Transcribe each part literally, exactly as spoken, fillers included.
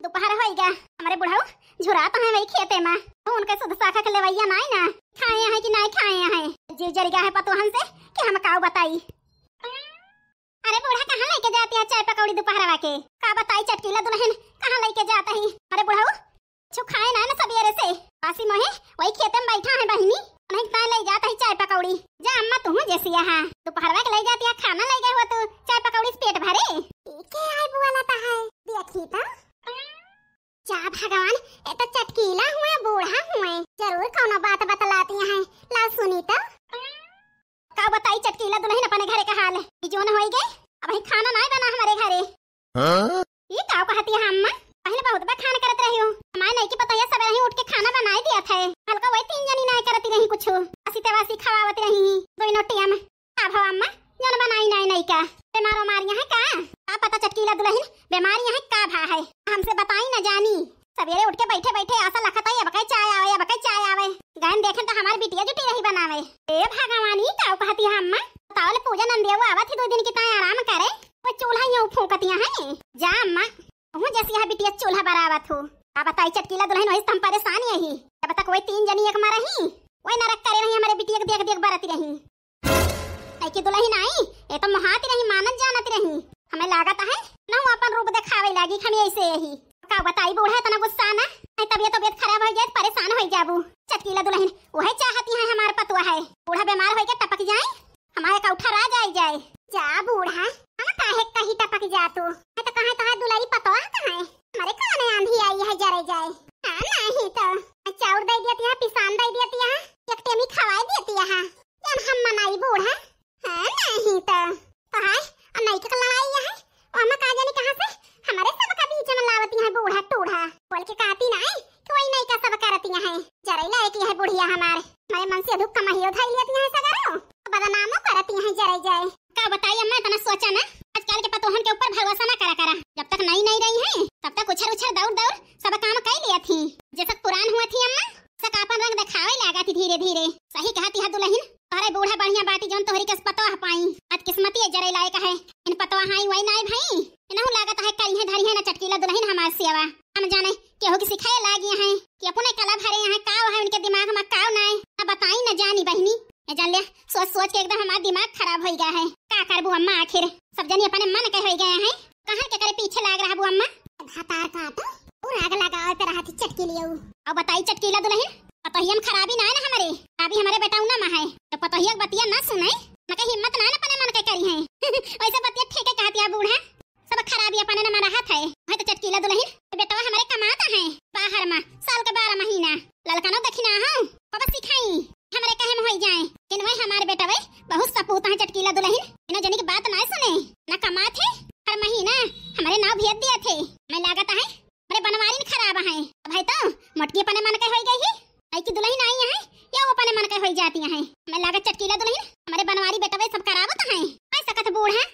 दोपहर होइगा, हमरे बुढ़ऊ झुरात हैं वही खेते मा। उनके सुध साखा के लेवैया नाई ना, खाए हैं कि नाई खाए हैं। जी जरिगा है पतोहन से कि हम काऊ बताई। अरे बूढ़ा, कहाँ लइके जाती है चाय पकौड़ी दोपहरवा के? का बताई चटकीला दुलहिन, कहाँ लइके जात ही? अरे बुढ़ऊ, कुछ खाए ना ना सबेरे से। बासी मोहे वही खेते में बैठा है बहिनी, उन्हें ताई लइ जात ही चाय पकौड़ी। जा अम्मा, तू जैसी यहाँ दोपहरवा के लइ जाती है खाना लइ गए हो तू, चाय पकौड़ी से पेट भरे। ई के आई बोलत है, देखी तो। जा भगवान, ये तो चटकीला हुए, बूढ़ा हुए, जरूर कौनो बात बतलाती हैं। ला सुनी तो। का बताई चटकीला दुलहिन अपने घरे का हाल है। ई जोन होई गए, अबहीं खाना नाय बना हमरे घरे। हाँ? ई का कहती है अम्मा? पहले बहुत बखान करत रही हो। हमारे नहीं की पता है, सबेरे ही उठ के खाना बनाई दिया था। हल्का वही तीन जनी नाय करती रही कुछ। असी तेवासी खवावत रही। दो नोटिया में। का भा अम्मा, जौन बनाई नाई नाई का? बीमार उमार यहाँ का? का पता चटकीला दुलहिन, बीमार यहाँ का भा है? हमसे बताई न जानी। सबेरे उठ के बैठे बैठे आसा लखत है, अब कई चाय आवे, अब कई चाय आवे। गयन देखेन तो हमार बिटिया जुटी रही बनावे। ए भगवान, ई का कहती है अम्मा? बताओ ले पूजा नंदिया वो आवत ही दो दिन की ताई आराम करे। वो चूल्हा यूं फूंकतिया है। जा अम्मा, तू जैसी यहाँ बिटिया चूल्हा बरावत हो। का बताई चटकीला दुलहिन, वही से हम परेशान यही। अब तक वही तीन जनी एक मा रही, वही नरक करे रही, हमारे बिटिया के देख देख बरत रही। ऐ की दुलहिन आई, ये तो मोहात रही, मानत जानत रही। हमें लागत है ना वो अपन रूप दिखावे लागी, हम ऐसे यही। का बताई बूढ़ा इतना गुस्सा ना, ऐ तबियत तबियत खराब हो जाए, परेशान हो जाबू। चटकीला दुलहिन, वही चाहती है हमार पतुआ है, बूढ़ा बीमार होइके टपक जाए, हमारे कौठा राज आई जाए। जा बूढ़ा, हम काहे कहीं टपक जा तू? मैं तो कहे तोहार दुलारी पतोह कहाँ है? हमारे काने आंधी आई है जरे जाए। हाँ नहीं तो। चाउर दे दिया तिया, पिसान दे दिया तिया, एक टेमी खवाए दिया तिया। जन हम मनाई बूढ़ा। हाँ नहीं तो। तो हाय, अब नहीं के लड़ाई है। ओमा का जाने कहाँ से हमारे सब का बीच में लावती है बूढ़ा टूढ़ा। बोल के कहती ना है कि वही नहीं का सब करती है। जरे लायक है बुढ़िया हमारे। हमारे मन से दुख कमाइयो धाई लेती है सगरो। बदनामो करती है जरे जाए। का बताई अम्मा, इतना सोचा ना, आजकल के पतोहन के ऊपर भरोसा ना करा करा। जब तक नई नई रही हैं, तब तक उछर उछर दौड़ दौड़ सब काम कर लिया थी। जैसे पुरान हुआ थी अम्मा, सब आपन रंग दिखावे लागा थी धीरे धीरे। सही कहा थी दुलहिन, तोहरे बूढ़ा बढ़िया बाटी जौन तोहरी के पतोह पाई। आज किस्मती जरे लायक है, इन पतोह आई वही नाई भाई। इनहु लागत है करी है धरी है ना चटकीला दुलहिन हमार सेवा। हम जाने केहू की सिखाए लागी हैं कि अपने कला भरे हैं, काव है उनके दिमाग में काव नाई। अब बताई न जानी बहिनी, ए जान ले, सोच सोच के एकदम हमार दिमाग खराब हो गया है। का करबू अम्मा, आखिर सब जनी अपने मन के हो गए हैं, कहाँ के करे पीछे लाग रहा बू अम्मा? भातार काटो, और आग लगावे पे रहा थी चटकीलियो। अब बताई चटकीला दुलहिन, पतोहिया में खराबी ना है ना हमारे, खराबी हमारे बेटा उना में है, तो पतोहिया के बतिया ना सुने, मके हिम्मत ना है ना अपने मन के करी है। वैसे बतिया ठीक है कहती है बूढ़ा, सब खराबी अपने न में रहत है। वही तो चटकीला दुलहिन, बेटवा हमारे कमाता है बाहर मा, साल के बारह महीना। ललकनो दखिना हो, बाबा सिखाई, हमरे कहे में होई जाए। लेकिन वही हमारे बेटवे बहुत सपूत है चटकीला दुलहिन, इन्हें जनी की बात ना सुने, ना कमात है। हर महीना हमारे नाव भेज दिया थे, मैं लागत है हमारे बनवारी न खराब है। भाई तो मोटकी अपने मन के होई गई ही, आई की दुलहिन आई है, या वो अपने मन के होई जाती है। मैं लागत चटकीला दुलहिन, हमारे बनवारी बेटवे सब करावत है। ऐसा कथ बूढ़ा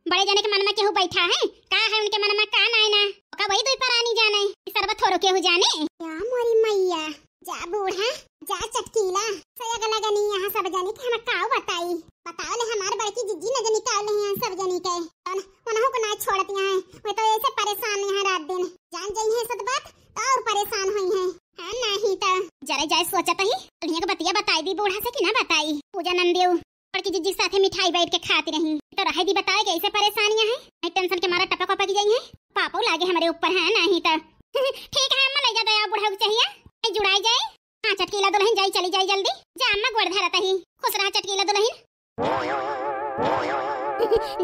बड़े जने के मन में केहू बैठा है, का है उनके मन में का नाय ना, ओका वही दुई परानी जाने, ई सरबत थोरो केहू जाने। या मोरी मैया, जा बूढ़ा, जा चटकीला, सयग लगनी यहाँ सब जने के हम का बताई। बताओ ले हमार बड़की जिज्जी न जनी का ले हैं सब जनी के। तन उनहु को ना छोड़ती हैं, वे तो ऐसे परेशान यहाँ रात दिन। जान जाई है सत बात, तो और परेशान होई हैं। हाँ, नहीं तो। जरे जाए सोचत ही, दुनिया के बतिया बताई भी बूढ़ा से कि ना बताई। पूजा नंदियो बड़की जिज्जी साथे मिठाई बैठ के खाती रही। तो रहे दी बताए कि ऐसे परेशानियां हैं, नहीं टेंशन के मारा टपक वपक जाई हैं। पापो लागे हमारे ऊपर है नहीं तो। ठीक है अम्मा, ले जा दया बुढ़ऊ के चाहिए, नहीं जुड़ाई जाए। हाँ चटकीला दुलहिन, जाई चली जाई जल्दी। जा अम्मा गोड़ धरत ही, खुश रहा चटकीला दुलहिन।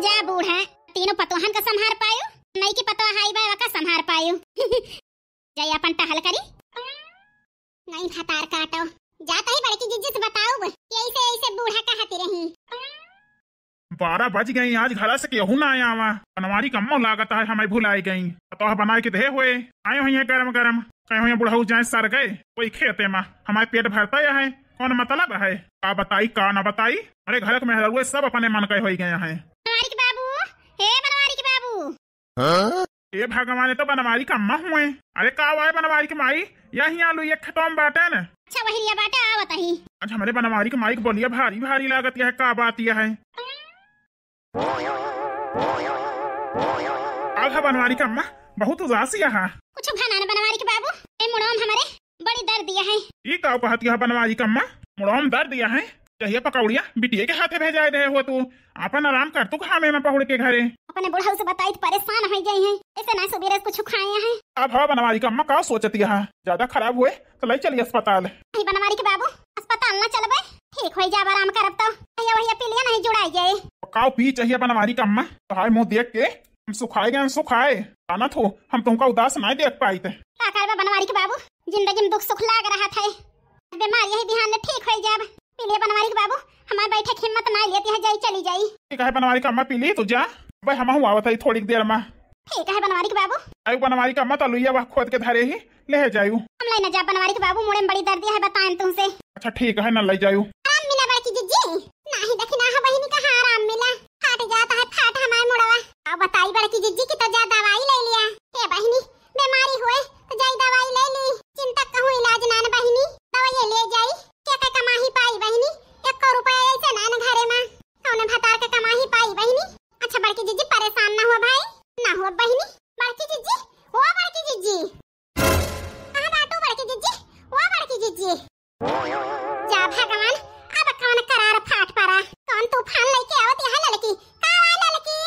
जा बूढ़ा, तीनों पतोहन का संभार पायो, नई की पतोह आई बा का संभार पायो। जाई अपन टहल करी। नहीं भतार काटो, जात ही बड़की जिज्जी से बताउब कि ऐसे ऐसे बूढ़ा कहती रही। बारह बज गई, आज घर से केहू ना आवा। बनवारी कम्मो लागत है हमें भुलाई गई। पतोह बनाए के देहे हुए आए हुई है गरम गरम, कहे हुई बुढ़ऊ जाए सर गए कोई खेते में, हमारे पेट भरता है, कौन मतलब है? का बताई का ना बताई, अरे घर के मेहरारू सब अपने मन के हो गए हैं। बनवारी के बाबू, हे बनवारी के बाबू, हाँ? ए भगवान, ये तो बनवारी का अम्मा हुए। अरे का हुआ है बनवारी के माई? यही आलू ये खेतों में बाटे न। अच्छा, वही रिया बाटे, आवत ही। आज हमरे बनवारी के माई के बोलिया भारी भारी लागत यह, का बात यह है? आग है बनवारी का अम्मा, बहुत उदासी अहा। कुछ भा नान बनवारी के बाबू, ए मुड़वा में हमरे बड़ी दर्द दिया है। ई का कहत यह बनवारी कम्मा? मुड़वा में दर्द दिया है? जहिया पकौड़िया बिटिये के हाथे भेजाए रहे हो तू, आपन आराम कर तू घामे में पहुड़ के घरे। अपने बुढ़ऊ से बताई त परेशान होइ गई हैं, ऐसे ना सुबेरे से कुछ खाए हैं। अब हाँ बनवारी कम्मा का सोचत यह? ज्यादा खराब हुए तो ले चली अस्पताल। नहीं बनवारी के बाबू, अस्पताल ना चलबे, ठीक होइ जाब, आराम करब तो। भैया वही पिलिया नहीं जुड़ाई गए। काव पी चाहिए बनवारी कम्मा, तोहार मुँह देख के हम सुखाए गए, हम सुखाए। जानत हो, हम तुमका उदास नहीं देख पाइत। का करबे बनवारी के बाबू, जिंदगी में दुख सुख लाग रहा था, बीमार यही बिहान में ठीक होइ जाब। पिलिया बनवारी के बाबू, हमारे बैठे के हिम्मत नहीं लेती है, जाई चली जाई। ठीक है बनवारी कम्मा, पी ली तू जा, भाई हम आवत है थोड़ी देर में। ठीक है बनवारी के बाबू। आई बनवारी कम्मा, तलुइया वह खोद के धरे ही, ले जायू। हम ले न जा बनवारी के बाबू, मुड़े में बड़ी दर्द है, बताएं तुमसे। अच्छा ठीक है न, ले जायू। आराम मिला बड़की जिज्जी? नाही देखी ना है बहिनी, कहाँ आराम मिला, फाट जाता है फाट हमारे मुड़वा। अब बताई बड़की जिज्जी की तो जा दवाई ले लिया। ए बहिनी, बीमारी हुए तो जाई दवाई ले ली, चिंता कहूँ इलाज नान बहिनी, दवाई ले जाई। क्या का कमाही पाई बहिनी, एक रुपया ऐसे नान घरे में, कौन भतार के कमाही पाई बहिनी। अच्छा बड़की जिज्जी परेशान ना हुआ भाई, ना हुआ बहिनी। बड़की जिज्जी, ओ बड़की जिज्जी। कहाँ बाटू बड़की जिज्जी? ओ बड़की जिज्जी। जा भगवान, अब कौन करार फाट पड़ा? कौन तूफान लेके आवत यहाँ ललकी? का हुआ ललकी?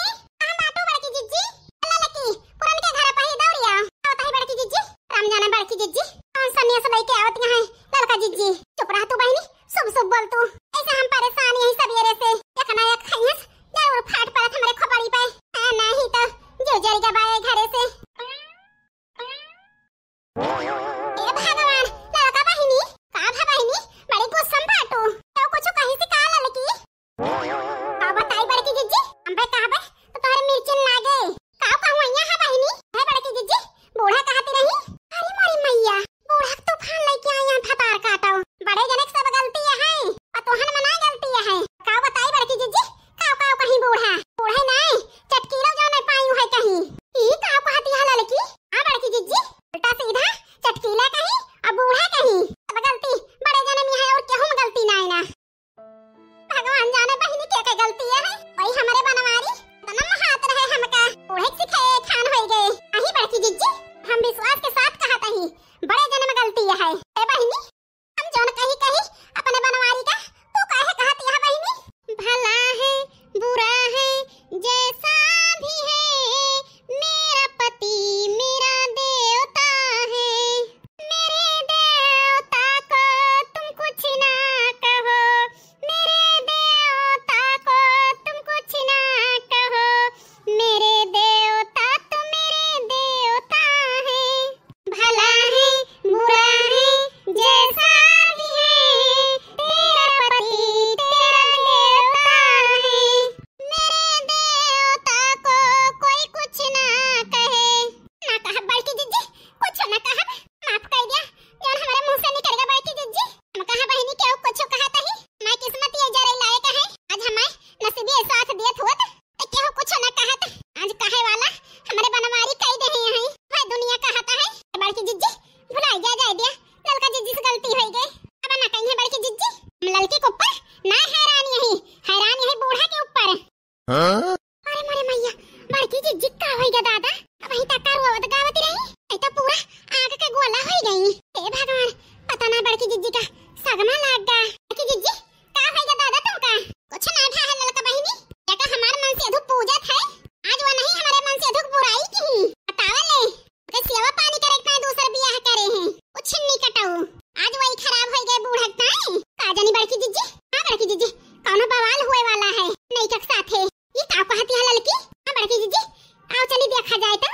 कहाँ बाटू बड़की जिज्जी? ललकी, पुरन के घर पर ही दौड़िया। आवत है बड़की जिज्जी। राम जाने बड़की जिज्जी, कौन सन्यास लेके आवत यहाँ है ललका जिज्जी? चुप रह तू बहिनी, शुभ शुभ बोल तू। ऐसे हम परेशान यही सबेरे से। एक ना एक खैस जरूर फाट पड़त हमरे खोपड़ी पे। हाँ, नहीं तो जो जरी गबाए घरे से। ए भगवान, ललका बहिनी, का भा बहिनी, बड़ी गुस्सा में बाटू। तो कुछ कहीं से का ललकी? का बताई बड़की जिज्जी, हम पे कहबे तो तोहरे मिर्चिन लागे। का कहूँ यहाँ है बहिनी? है बड़की जिज्जी, बूढ़ा कहती रही। अरे मोरी मैया, बूढ़ा के तूफान लेके आई यहाँ भतार काटो। बड़े जने के सब गलती है, पतोहन मना गलती है। का बताई बड़की जिज्जी, काव काव कहीं बूढ़ा, बूढ़े नाय, चटकीला जो नहीं पाई है कहीं। ई काव कहत यह ललकी? आ बड़की जिज्जी, उल्टा सीधा चटकीला कहीं, अब बूढ़ा कहीं। अब गलती बड़े जने में है और केहू में गलती नाय ना। भगवान जाने बहिनी के के गलती है, वही हमरे बनवारी तनम हाथ रहे हमका, बूढ़े सिखाए खान होई गए। अही बड़की जिज्जी, हम विश्वास के साथ कहत ही, बड़े जने में गलती है। ए बहिनी, हम जौन कही कही अपने बनवारी का, तू काहे कहत यह बहिनी? भला है, बुरा है, जैसा भी है, मेरा पति मेरा देवता है। मेरे देवता को तुम कुछ ना कहो, मेरे देवता को तुम कुछ ना कहो, मेरे देवता तो मेरे देवता है। भला है, बुरा है, जैसा भी है, तेरा पति तेरा देवता है। मेरे देवता को कोई कुछ ना कहे। ना कहब बड़की जिज्जी, कुछ ना कहब, माफ कर दिया, जौन हमारे मुंह से निकल गया बड़की जिज्जी। हम कहा बहिनी केहू कुछ कहत ही, हमारे किस्मत ये जरे लायक है, आज हमारे नसीबी साथ दियत हुआ तो केहू कुछ ना कहत। आज कहे वाला हमरे बनवारी कई देहे हैं, वह दुनिया कहत है। बड़की जिज्जी, भुलाई जा, जाए दिया, ललका जिज्जी से गलती होई गई, अब ना कहीं है बड़की जिज्जी। हम ललकी के ऊपर ना हैरान यही, हैरान यही बूढ़ा के ऊपर। हाँ? अरे मोरे मैया, बड़की जिज्जी का होई गा दादा, अब वहीं तक का रोवत गावत रही, ये तो पूरा आग के गोला होई गई। हे भगवान, पता ना बड़की जिज्जी का सगमा लाग गा। बड़की जिज्जी, का होई गा दादा तुमका? कुछ ना भा है ललका बहिनी, या का हमार मन से अधू पूजत है, आज वो नहीं हमारे मन से अधू बुराई की बतावल ले। ओके सेवा पानी करे के ताई दूसर बियाह करे हैं। ओ छिन्नी कटाऊ, आज वही खराब होई गए बूढ़ा के ताई। का जानी बड़की जिज्जी, हाँ बड़की जिज्जी, कौनो बवाल हुए वाला है। नहीं के साथे। ये का कहती है ललकी? हाँ बड़की जिज्जी, आओ चली देखा जाए तो।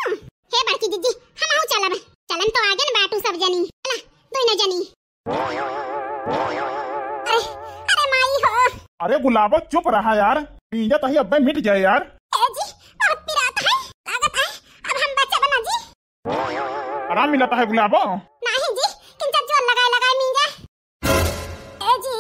हे बड़की जिज्जी, हम आओ चलब। चलन तो आगे न बाटू सब जनी। चला, दोनों जनी। अरे, अरे माई हो। अरे गुलाबो, चुप रहा यार, पींजा तही अब्बे मिट जाए यार। ए जी, बहुत पिरात है, लागत है, अब हम बचब ना जी। आराम मिलता है गुलाबो। नहीं जी, किंचा जोर लगाए लगाए मींजा। ए जी,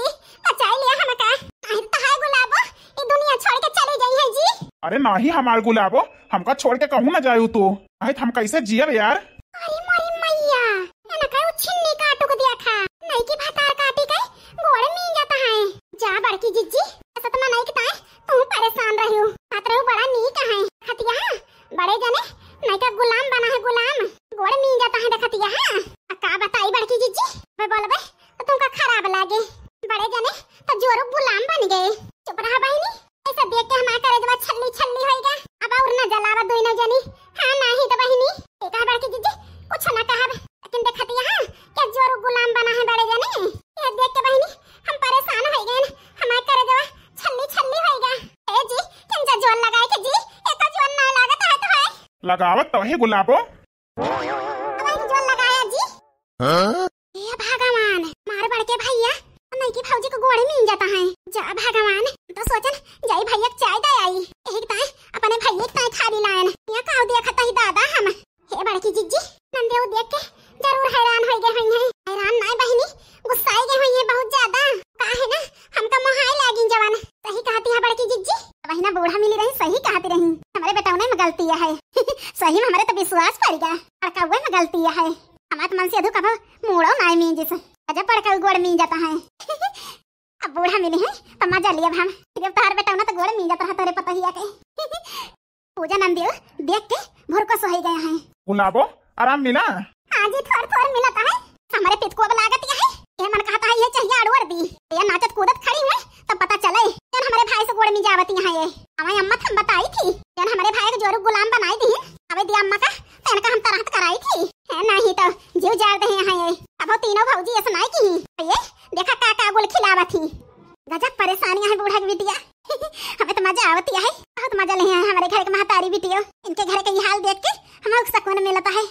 बचाई लिया हमका। नहीं तो है गुलाबो, ये दुनिया छोड़ के चली गई है जी। अरे नहीं हमार गुलाबो, हमका छोड़ के कहूँ ना जायू तू, नहीं तो हम कैसे जियब यार। अरे मोरी मैया, एना का उ छिन्नी काटू के देखा, नहीं की भतार काटी के गोड़ मींजत है। जा बड़की जिज्जी, असत में नहीं के ताई तू परेशान रहियो, बात रहू बड़ा नीक है। खतिया, बड़े जने का गुलाम बना है, गुलाम। गोड़ मींजत है देखतिया, हाँ। आ का बताई बड़की जिज्जी, मैं बोलबे तो तुमका खराब लागे। बड़े जने तो जोरू गुलाम बन गए। चुप रहा बहिनी, ऐसा देख के हमार करेजवा छल्ली छल्ली होइगा। अब और ना जलावा दोनों जनी। हाँ, नाही तो बहिनी, ये कहा बड़की जिज्जी, कुछ ना कहब, लेकिन देखतिया, हाँ, के जोरू गुलाम बना है बड़े जने। ये देख के बहिनी, हम परेशान हो गए, हमार करेजवा छल्ली छल्ली होइगा। ए जी, किंजा जोर लगाए के जी, एको जोर ना लागत है तो है। लगावत तो है गुलाबो। अब हम जोर लगाया जी। हाँ? हे भगवान, मार बड़के भैया, नईकी भौजी को गोड़े मींजत है। जा भगवान, तो सोचन, जाई भैया के चाय दे आई। यही ताई अपने भैया के ताई थाली लायन। या काऊ देखत ही दादा हम। हे बड़की जिज्जी, नंदेऊ देख के जरूर हैरान हो गए होइहैं। हैरान नाय बहिनी, गुस्साई गए होइहैं बहुत ज्यादा। का है ना, हमका मोहाई लागिन जवान। सही कहती है बड़की जिज्जी, वही ना बूढ़ा मिली रही, सही कहती रही। हमारे बेटौने में गलती है। सही में हमारे तो विश्वास पड़ गया, बड़कउए में गलती है। हमारे तो मन से अधू कभो मूड़ो नाय मींजिस। अजब बड़कऊ गोड़ मींजत है। अब बूढ़ा मिली है तो मजा लिया हम। जब तोहर बेटौना तो गोड़ मींजत रहा तोरे पतोहिया के। पूजा नंदियो देख के भुरकस हो गया है। गुलाबो, आराम मिला? हाँ जी, थोड़ थोड़ मिलत है। हमारे पित को अब लागत है, ये मन कहता है ये चाहिए अड़वड़ दी। ये नाचत कूदत खड़ी हुए तब पता चले, जन हमारे भाई से गोड़ मींजावती है ये। हमारी अम्मा थम बताई थी, जन हमारे भाई के जोरू गुलाम बनाई दी। अबे दिया अम्मा का, तो इनका हम तरहत कराई थी। है नहीं तो जीव जाड़ दे हैं ये। अब वो तीनों भौजी ऐसा नाई की। ये देखा का का गुल खिलावत ही। गजब परेशानी है बूढ़ा की बिटिया। हमें तो मजा आवती है, बहुत मजा ले हैं हमारे घर के महतारी बिटियो। इनके घर के ये हाल देख के हमें सुकून मिलता है।